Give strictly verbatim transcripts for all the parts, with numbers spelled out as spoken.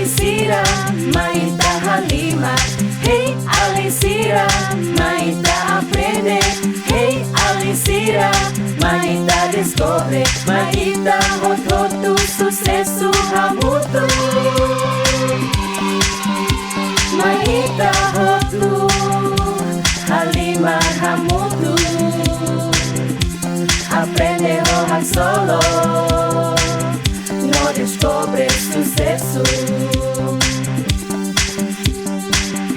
Sira, mai ita halimar. Hey, alin sira, mai ita aprende. Hey, alin sira, mai ita deskobre. Mai ita hotu-hotu susesu hamutuk. Mai ita hotu halimar hamutuk. Aprende ho haksolok no deskobre susesu.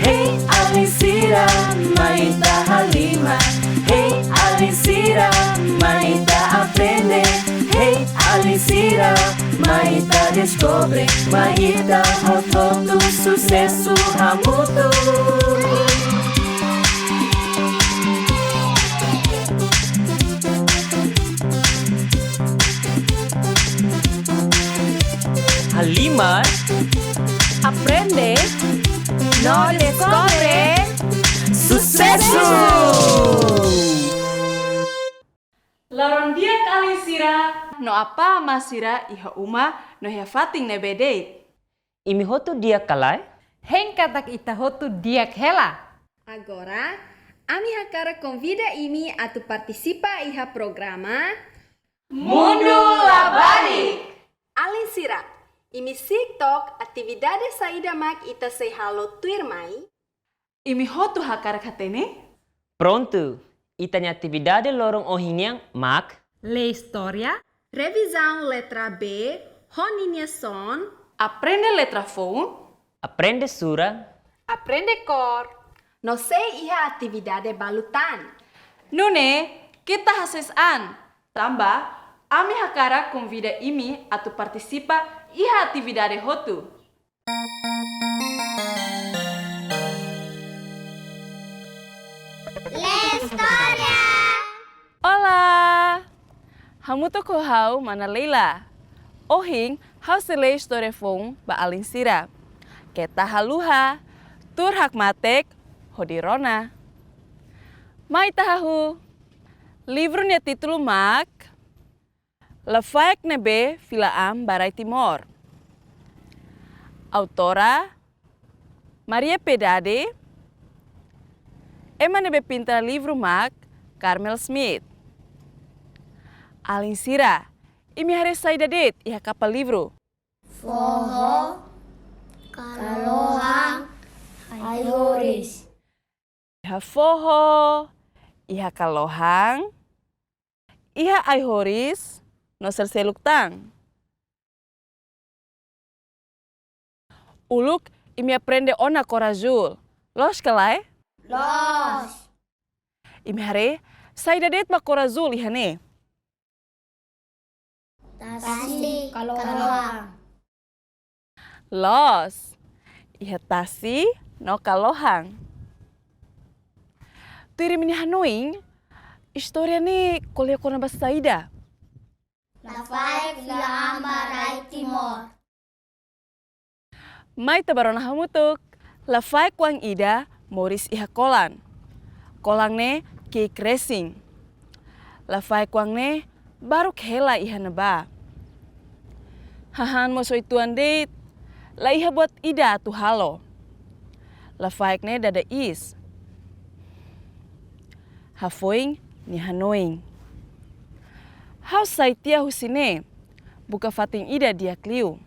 Hey, alin sira, mai ita halimar. Hey, alin sira, mai ita aprende. Hey, alin sira, mai ita deskobre. Mai ita hotu-hotu susesu hamutuk. Halimar, aprende no deskobre susesu. Loron di'ak alin sira no apá amá sira iha uma no iha fatin ne'ebé de'it. Imi hotu di'ak ka lae? Hein katak ita hotu di'ak hela. Agora, ami hakarak konvida imi atu partisipa iha programa Mundu Labarik. Alin sira, imi si'ik took atividade saida mak ita sei halo tuirmai? Imi hotu hakarak hatene? Prontu, ita-nia atividade loron ohin nian mak: lee istória, revizaun letra B ho ninia son, aprende letra foun, aprende sura, aprende kór, no sei iha atividade balu tan. Nune'e, keta hasees an, tanba ami hakarak konvida imi atu partisipa iha atividade hotu. Lee istória. Olá! Hamutuk ho ha'u mana Leila. Ohin ha'u sei lee istória foun ba alin sira. Keta haluha, tuur hakmatek hodi rona. Mai ita hahú. Livru nia títulu mak Lafaek ne'ebé fila an ba rai Timor. Autora Maria Piedade. Ema ne'ebé pinta livru mak Carmel Smith. Alin sira, imi haree saida de'it iha kapa livru? Foho, kalohan, ai-horis. Iha foho, iha kalohan, iha ai-horis no sira seluk tan. Uluk imi aprende ona kór azúl. Loos ka lae? Loos. Imi haree, saida de'it mak kór azúl iha ne'e? Tasi, kalohan. Loos. Iha tasi no kalohan. Tuir imi-nia hanoin, istória ne'e ko'alia kona-ba saida? Lafaek fila an ba rai Timor. Mai ita bá rona hamutuk. Lafaek-oan ida moris iha kolan. Kolan ne'e ki'ik resin. Lafaek-oan ne'e baruk hela iha ne'ebá. Hahán mós uitoan de'it, la iha buat ida atu halo. Lafaek ne'e dada iis. Hafoin nia hanoin: Ha'u sai tiha husi ne'e, buka fatin ida di'ak liu.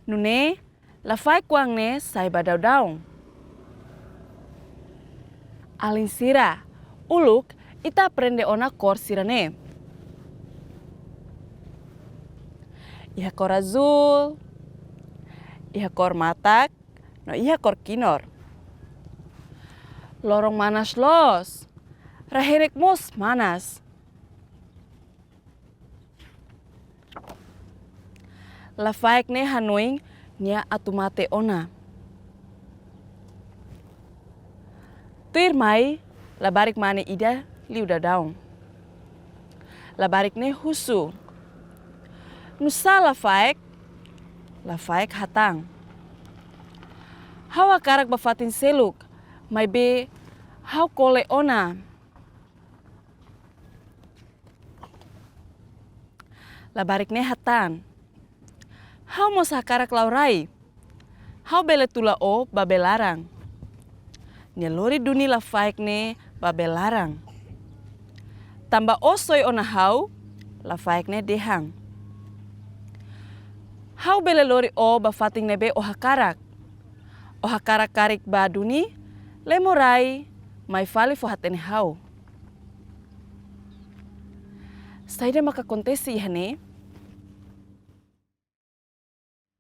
Nune'e, lafaek-oan ne'e sai ba daudaun. Alin sira, uluk ita aprende ona kór sira-ne'e. Iha kór azúl, iha kór matak, no iha kór kinur. Loron manas loos, rai-henek mós manas. Lafaek ne'e hanoin nia atu mate ona. Tuirmai, labarik mane ida liu daudaun. Labarik ne'e husu: Nusá lafaek? Lafaek hatán: Ha'u hakarak bá fatin seluk, maibé ha'u kole ona. Labarik ne'e hatán: Ha'u mós hakarak la'o rai. Ha'u bele tula ó ba bee laran. Nia lori duni lafaek ne'e ba bee laran. Tanba ó soe ona ha'u, lafaek ne'e dehan. Ha'u bele lori ó ba fatin ne'ebé ó hakarak. Ó hakarak karik bá duni, lemo rai, mai fali fó-hatene ha'u. Saida maka akontese iha ne'e?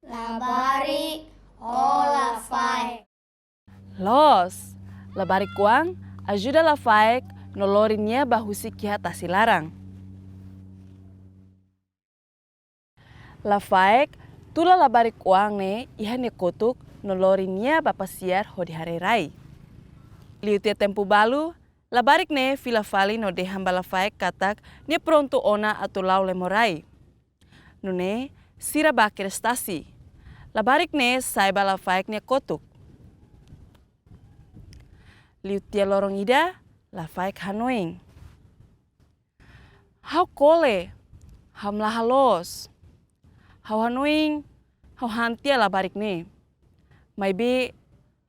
Labarik ho lafaek. Loos, labarik-oan ajuda lafaek no lori nia bá husik iha tasi laran. Lafaek tula labarik-oan ne'e iha nia kotuk no lori nia bá pasiar hodi haree rai. Liu tiha tempu balu, labarik ne'e fila fali no dehan ba lafaek katak nia prontu ona atu la'o lemo rai. Nune'e, sira bá kedas tasi. Labarik ne'e sa'e ba lafaek nia kotuk. Liu tiha loron ida, lafaek hanoin: Ha'u kole, hamlaha loos. Ha'u hanoin, ha'u han tiha labarik ne'e. Maibé,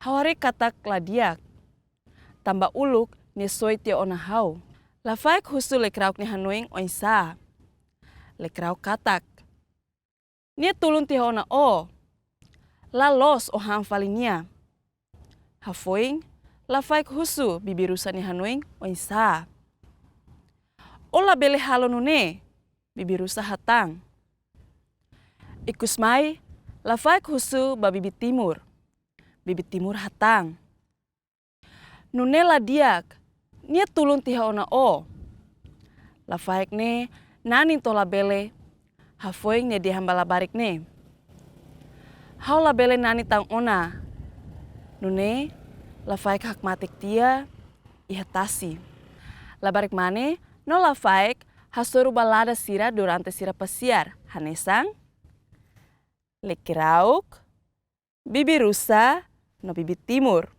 ha'u haree katak la di'ak. Tanba uluk nia soe tiha ona ha'u. Lafaek husu lekirauk nia hanoin oinsá. Lekirauk katak: Nia tulun tiha ona ó. La loos ó han fali nia. Hafoin, lafaek husu bibi-rusa nia hanoin oinsá. Ó labele halo nune'e, bibi-rusa hatán. Ikusmai, lafaek husu ba bibi-timur. Bibi-timur hatán: Nune'e la di'ak, nia tulun tiha ona ó. Lafaek ne'e nanin to'o labele, hafoin nia dehan ba labarik ne'e: Ha'u labele nanin tan ona. Nune'e, lafaek hakmatek tiha iha tasi. Labarik mane no lafaek hasoru balada sira durante sira pasiar, hanesan lekirauk, bibi-rusa no bibi-timur.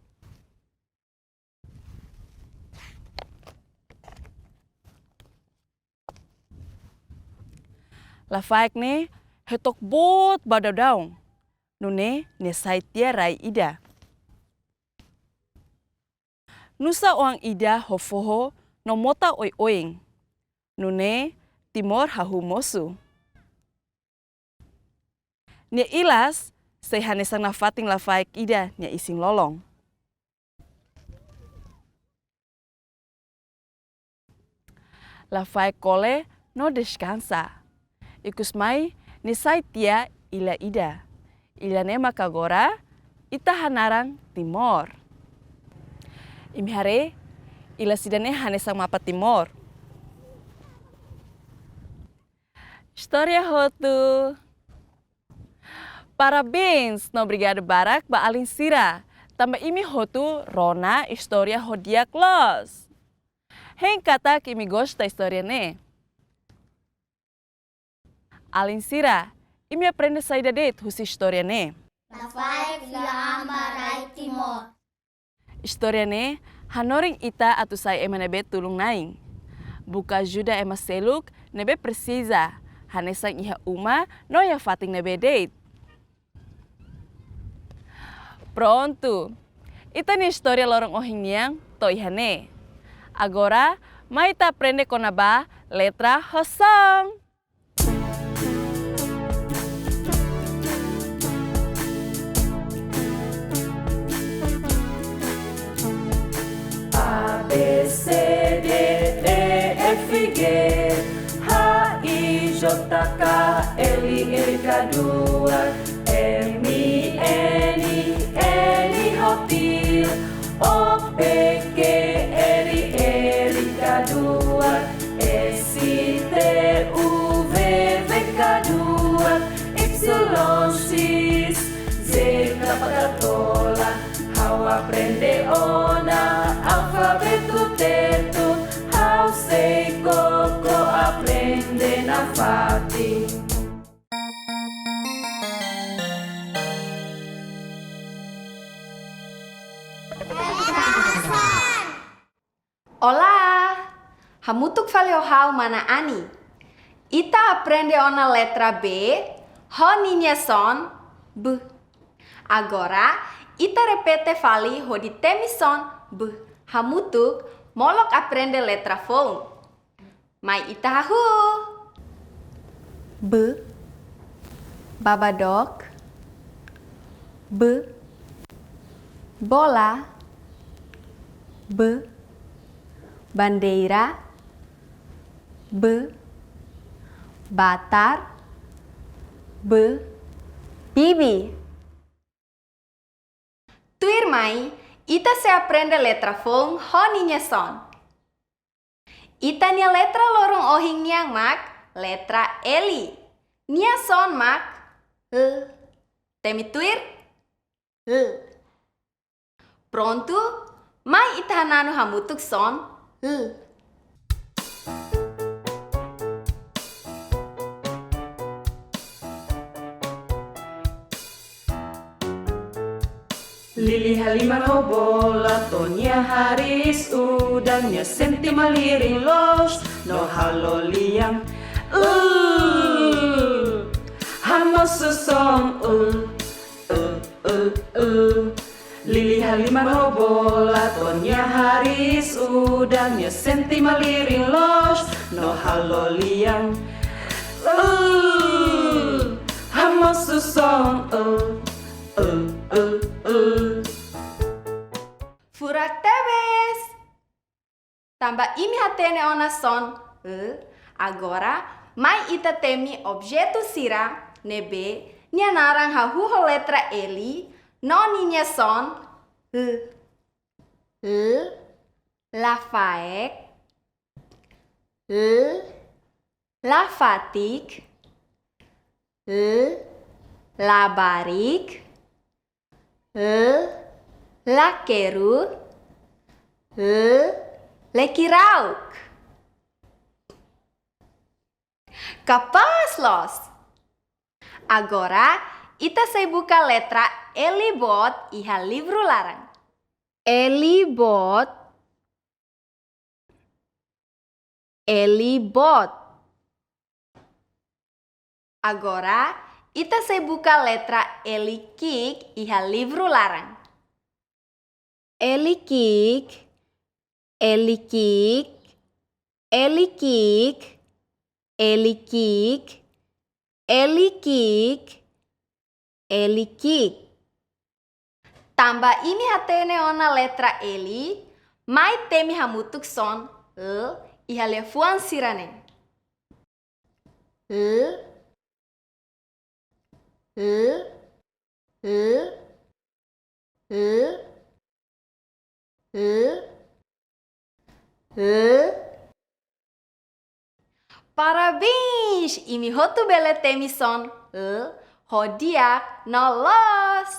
Lafaek ne'e hetok boot ba daudaun. Nune'e nia sai tiha rai ida. Nusa oan ida ho foho no mota oioin. Nune'e timor hahú mosu. Nia ilas, sei hanesan nafatin lafaek ida nia isin-lolon. Lafaek kole no deskansa. Ikusmai, nia sai tiha illa ida. Illa ne'e maka agora ita hanaran Timor. Imi haree, illa sira-ne'e hanesan mapa Timor. Istória hotu. Parabéns no obrigadu barak ba alin sira. Tanba imi hotu rona istória ho di'ak loos. Hein katak imi gosta istória ne'e. Alin sira, imi aprende saida de'it husi istória ne'e? Lafaek fila an ba rai Timor. Istória ne'e hanorin ita atu sai ema ne'ebé tulun-na'in. Buka ajuda ema seluk ne'ebé presiza, hanesan iha uma no iha fatin ne'ebé de'it. Prontu. Ita-nia istória loron ohin nian to'o iha ne'e. Agora, mai ita aprende kona-ba letra ho son. A, B, C, D, E, F, G, H, I, J, K, L, L, K, duas, M, N, N, ho tiha, O, P, Q, R, R, K, duas, S, T, U, V, V, K, duas, Y, X, Z, K, K, tola. Ha'u aprende ona alfabetu Tetun, ha'u sei koko aprende nafatin. Olá! Hamutuk fali ho ha'u, mana Ani. Ita aprende ona letra B, ho ninia son B. Agora, ita repete fali hodi temi son B hamutuk, molok aprende letra foun. Mai ita hahú. B, baba dook. B, bola. B, bandeira. B, batar. B, bibi. Tuirmai, ita sei aprende letra foun ho ninia son. Ita-nia letra loron ohin nian mak letra L. Nia son mak L. Temi tuir? L. Prontu? Mai ita hananu hamutuk son L. Lili halimar ho bola, to'o nia hariis udan, nia sente malirin loos, no halo lian. L. Hamosu son L. L, L, L. Lili halimar ho bola, to'o nia hariis udan, nia sente malirin loos, no halo lian. L. Hamosu son L. L, L, L. Furak tebes. Tanba imi hatene ona son L, agora mai ita temi objetu sira ne'ebé nia naran hahú ho letra L, no ninia son L. L, lafaek. L, lafatik. L, labarik. L, lakeru. L, lekirauk. Kapás loos! Agora, ita sei buka letra L boot iha livru laran. L boot. L boot. Agora, ita sei buka letra L ki'ik iha livru laran. L ki'ik, L ki'ik, L ki'ik, L ki'ik, L ki'ik, L ki'ik. Tanba imi hatene ona letra L, mai temi hamutuk son L iha liafuan sira-ne'e. L, L, L, L, L, L. Parabéns! Imi hotu bele temi son L ho di'ak no loos.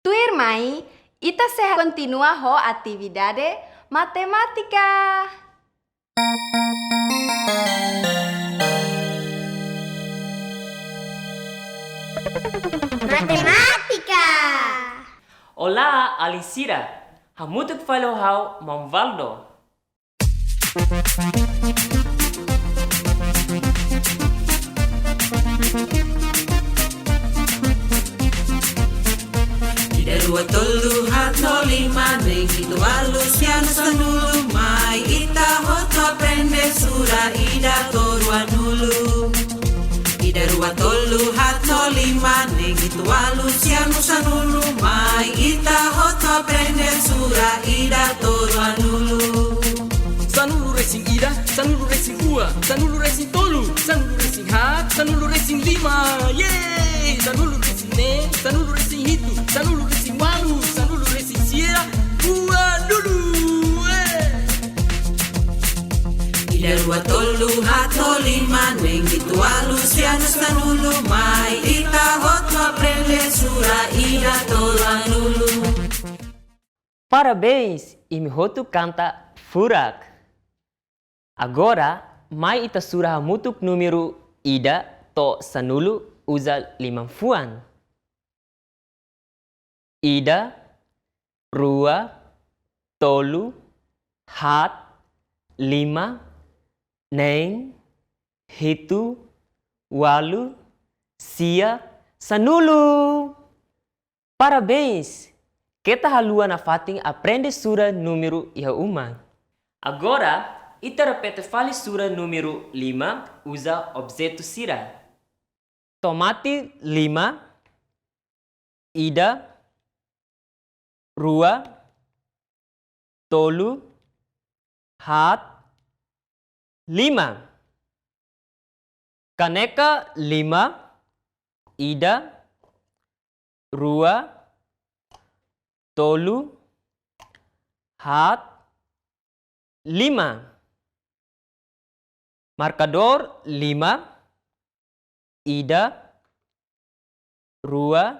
Tuirmai, ita sei kontinua ho atividade matemátika. Matemátika. Olá, alin sira. Hamutuk fali ho ha'u, Maun Valdo. Ida, rua, tolu, haat, lima, neen, hitu, ualu, sia, neen, sanulu, mai ita hotu aprende sura ida to'o ruanulu. Ida, rua, tolu, haat, lima, neen, hitu, ualu, sia, neen, sanulu, mai ita hotu aprende sura ida to'o ruanulu. Sanulu-resin-ida, sanulu-resin-rua, sanulu-resin-tolu, sanulu-resin-haat, sanulu-resin-lima. Yeay! Sanulu-resin-neen, sanulu-resin-hitu, sanulu-resin-ualu, sanulu-resin-sia, ruanulu. Eh! Ida, rua, tolu, haat, lima, neen, hitu, ualu, sia, neen, sanulu, mai ita hotu aprende sura ida to'o ruanulu. Parabéns, imi hotu kanta furak. Agora, mai ita sura hamutuk númeru ida to'o sanulu uza liman-fuan. Ida, rua, tolu, haat, lima, neen, hitu, ualu, sia, sanulu. Parabéns! Keta haluha nafatin aprende sura númeru iha uma. Agora, ita repete fali sura númeru lima, uza objetu sira. Tomate lima, ida, rua, tolu, haat, lima. Kaneka lima, ida, rua, tolu, haat, lima. Markadór lima, ida, rua,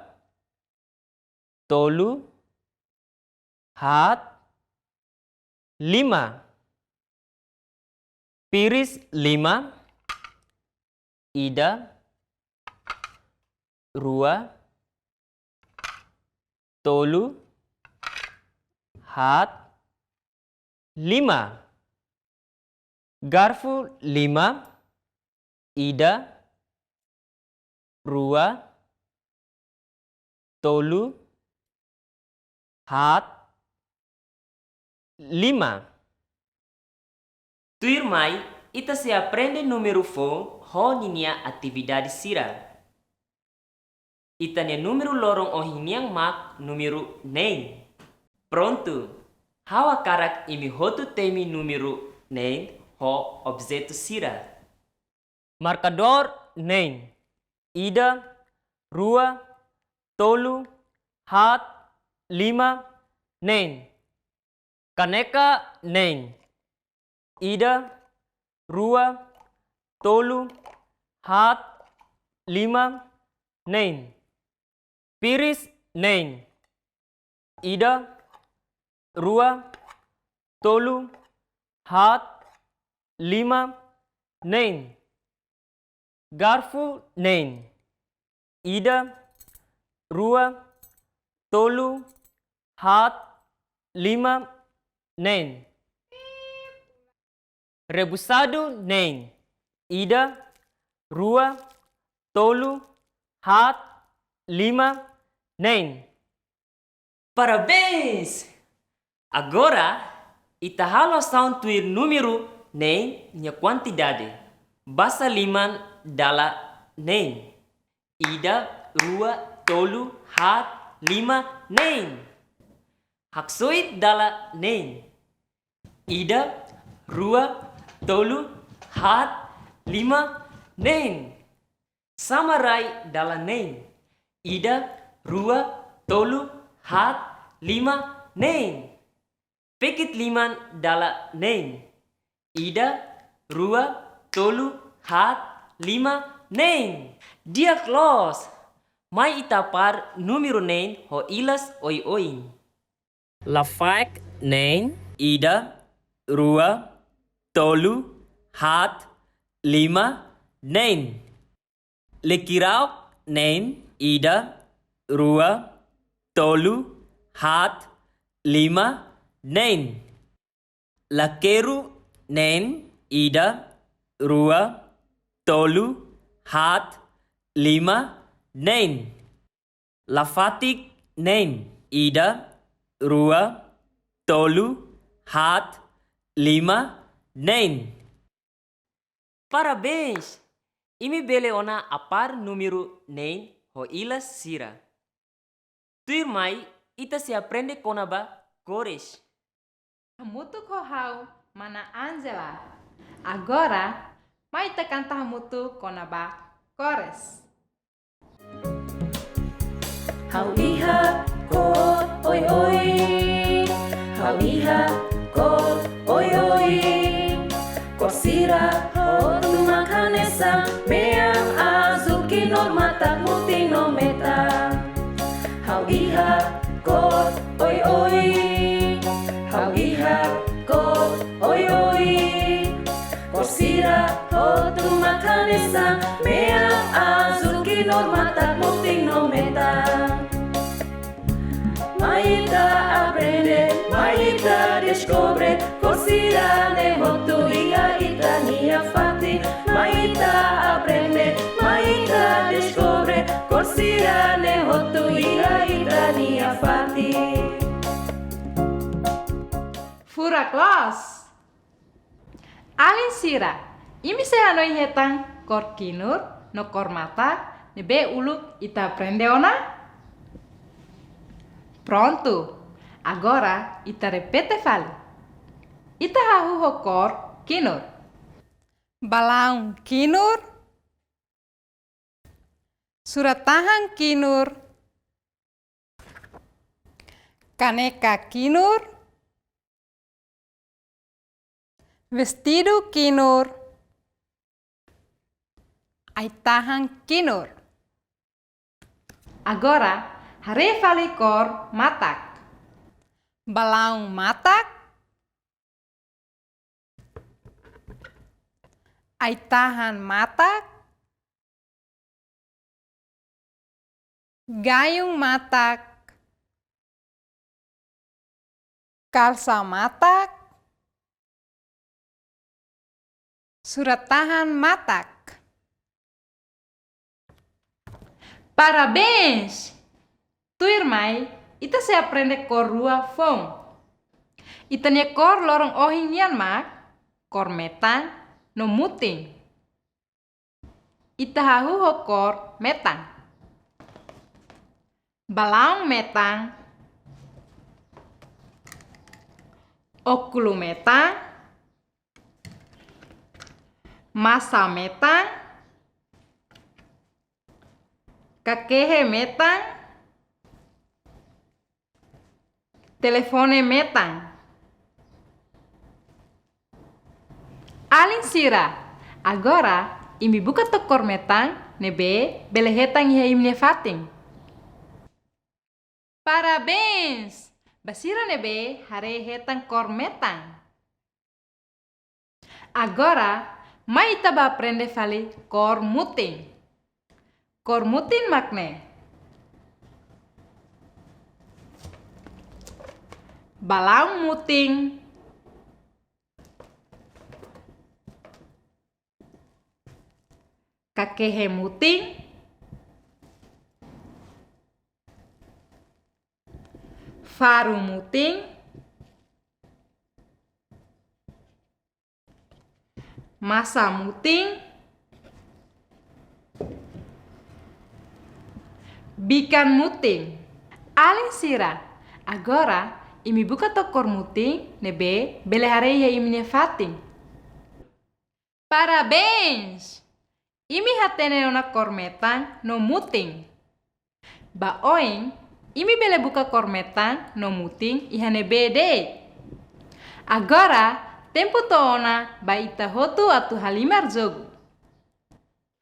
tolu, haat, lima. Piris lima, ida, rua, tolu, haat, lima. Garfu lima, ida, rua, tolu, haat, lima. Tuirmai, ita sei aprende númeru foun ho ninia atividade sira. Ita-nia númeru loron ohin nian mak númeru neen. Prontu, ha'u hakarak imi hotu temi númeru neen ho objetu sira. Markadór neen, ida, rua, tolu, haat, lima, neen. Kaneka neen, ida, rua, tolu, haat, lima, neen. Piris neen, ida, rua, tolu, haat, lima, neen. Garfu neen, ida, rua, tolu, haat, lima, neen. Rebusadu neen, ida, rua, tolu, haat, lima, neen. Parabéns! Agora, ita halo asaun tuir númeru neen nia kuantidade. Basa liman dala neen. Ida, rua, tolu, haat, lima, neen. Haksoit dala neen. Ida, rua, tolu, haat, lima, neen. Sama rai dala neen. Ida, rua, tolu, haat, lima, neen. Pekit liman dala neen. Ida, rua, tolu, haat, lima, neen. Di'ak loos. Mai ita apár númeru neen ho ilas oioin. Lafaek neen. Ida, rua, tolu, haat, lima, neen. Lekirauk neen. Ida, rua, tolu, haat, lima, neen. Lakeru neen. Ida, rua, tolu, haat, lima, neen. Lafatik neen. Ida, rua, tolu, haat, lima, neen. Parabéns! Imi bele ona apár númeru neen ho ilas sira. Tuirmai, ita sei aprende kona-ba kores. Hamutuk ho ha'u, mana Angela. Agora, mai ita kanta hamutuk kona-ba kores. Ha'u iha kór oioin. Ha'u iha kór oioin. Kór sira hotu mak hanesan, mean, azúl, knor, matak, mutin no metan. Ha'u iha kór oioin. Ha'u iha kór oioin. Kór sira hotu mak hanesan, mean, azúl, knor, matak, mutin no metan. Mai ita aprende, mai ita deskobre, kór sira-ne'e hotu iha ita-nia fatin. Mai ita Loos. Alin sira, imi sei hanoin hetan kór kinur no kór matak ne'ebé uluk ita aprende ona? Prontu, agora ita repete fali. Ita hahú ho kór kinur. Balaun kinur. Surat-tahan kinur. Kaneka kinur. Vestidu kinur. Ai-tahan kinur. Agora, haree fali kór matak. Balaun matak. Ai-tahan matak. Gayung matak. Kalsa matak. Surat-tahan matak. Parabéns! Tuirmai, ita sei aprende kór rua foun. Ita-nia kór loron ohin nian mak kór metan no mutin. Ita hahú ho kór metan. Balaun metan. Ókulu metan. Masa metan. Kakehe metan. Telefone metan. Alin sira, agora imi buka to'ok kór metan ne'ebé bele hetan iha imi-nia fatin. Parabéns! Ba sira ne'ebé haree hetan kór metan. Agora, mai ita bá aprende fali kór mutin. Kór mutin mak ne'e. Balaun mutin. Kakehe mutin. Faru mutin. Masa mutin. Bikan mutin. Alin sira, agora imi buka to'ok kór mutin ne'ebé bele haree iha imi-nia fatin. Parabéns! Imi hatene ona kór metan no mutin. Ba oin, imi bele buka kór metan no mutin iha ne'ebé de'it. Agora, tempu to'o ona ba ita hotu atu halimar jogu.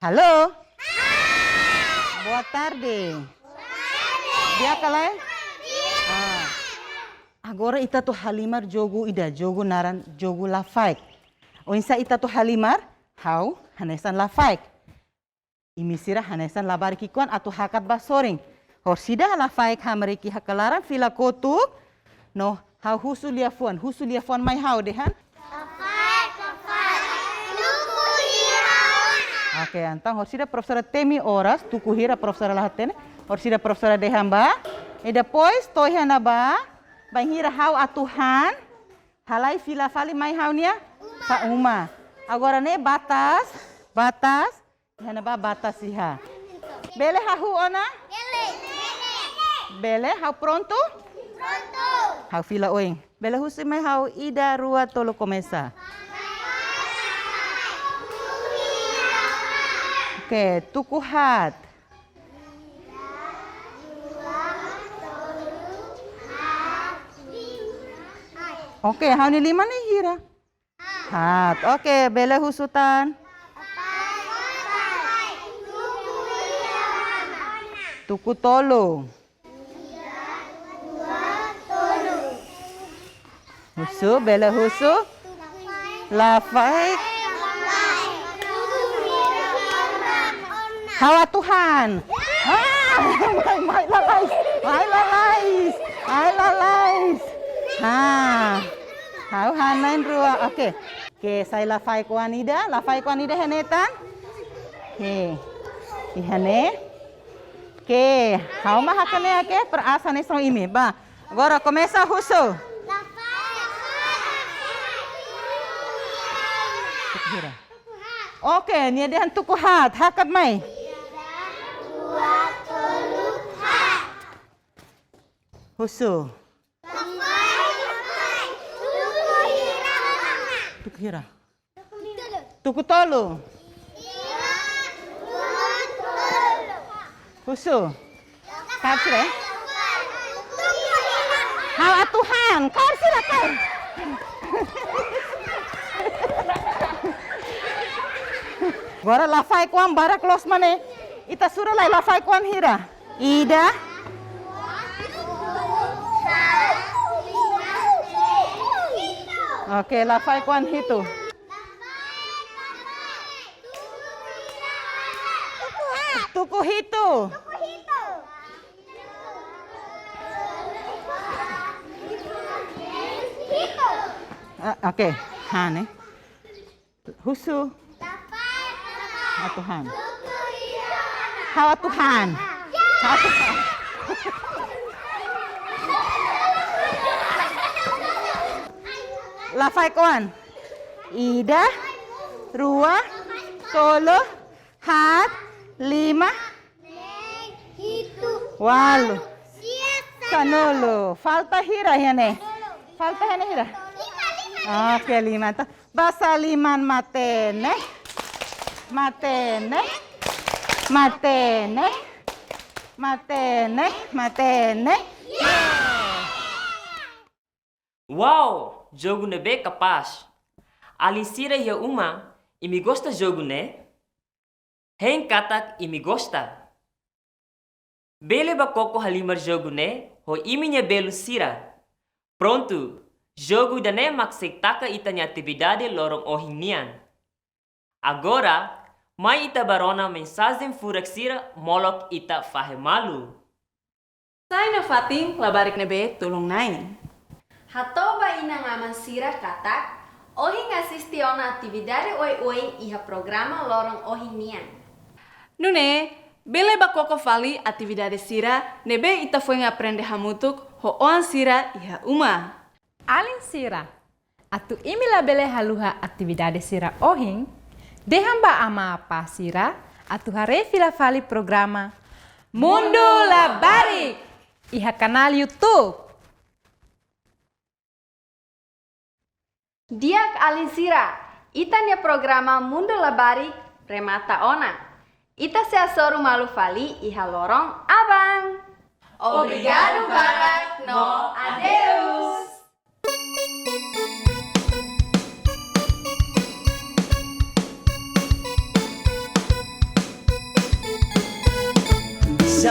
Halo. Boa tarde. Di'ak ka lae? Ah. Agora ita atu halimar jogu ida, jogu naran jogu Lafaek. Oinsá ita atu halimar? Ha'u hanesan Lafaek. Imi sira hanesan labarik ki'ikoan atu hakat ba sorin. Horisida Lafaek hamriik iha kalaran fila kotuk. No ha'u husu liafuan, husu liafuan mai ha'u dehan. Lafaek, Lafaek, tuku hira ona? Oke, entaun horisida profesora temi oras, tuku hira profesora la hatene. Horisida profesora dehan ba. E depois, to'o iha ne'ebá, bainhira ha'u atu han, halai fila fali mai ha'u-nia uma. Sa uma. Agora ne'e batas, batas, iha ne'ebá batas iha. Bele hahú ona? Bele. Bele, ha'u prontu? Prontu. Ha'u fila oin. Bele husu mai ha'u ida, rua, tolu, komesa. Oke, tuku haat. Oke, ha'u-nia liman ne'e hira? Haat. Oke, bele husu tan. Tuku tolu. Husu, bele husu. Lafaek. Ha'u atu han. Ah, mai, mai lalais. Mai lalais. Mai lalais. Ha. Ha'u han na'in-rua. Oke. Oke, sai Lafaek-oan ida, Lafaek-oan ida iha ne'e tan? Oke. Iha ne'e. Oke, ha'u mak hanesan ne'e, oke, para asa ne'e só imi. Bá. Agora komesa husu. Lafaek. Oke, nia dehan tuku haat, hakat mai. Husu. Tuku hira? Tuku tolu. Husu. Kaer sira, eh? Ha'u atu han, kaer sira, kaer. Agora lafaek-oan barak loos mak ne'e. Ita sura lai, lafaek-oan hira? Ida. Oke, lafaek-oan hitu. Tuku hitu. Ah, oke. Han, eh. Husu. Ha'u atu han. Ha'u atu han. Ha'u atu han. Lafaek-oan. Ida, rua, tolu, haat, lima, neen, hitu, ualu, sanulu. Falta hira iha ne'e? Falta iha ne'e hira? Lima, lima, lima. Oke, lima. Entaun, basa liman matenek. Matenek. Matenek. Matenek. Matenek. Wow, jogu ne'ebé kapás. Alin sira iha uma, imi gosta jogu ne'e? Hein katak imi gosta. Bele bá koko halimar jogu ne'e ho imi-nia belun sira. Prontu, jogu ida-ne'e mak sei taka ita-nia atividade loron ohin nian. Agora, mai ita bá rona mensajen furak sira molok ita fahe malu. Sai nafatin labarik ne'ebé tulun-na'in. Hato'o ba inan-aman sira katak ohin asiste ona atividade oioin iha programa loron ohin nian. Nune'e, bele bá koko fali atividade sira ne'ebé ita foin aprende hamutuk ho oan sira iha uma. Alin sira, atu imi labele haluha atividade sira ohin, dehan ba amá apá sira atu haree fila fali programa Mundu Labarik iha kanál YouTube. Di'ak alin sira, ita-nia programa Mundu Labarik remata ona. Ita sei hasoru malu fali iha loron aban. Obrigadu barak no adeus. Só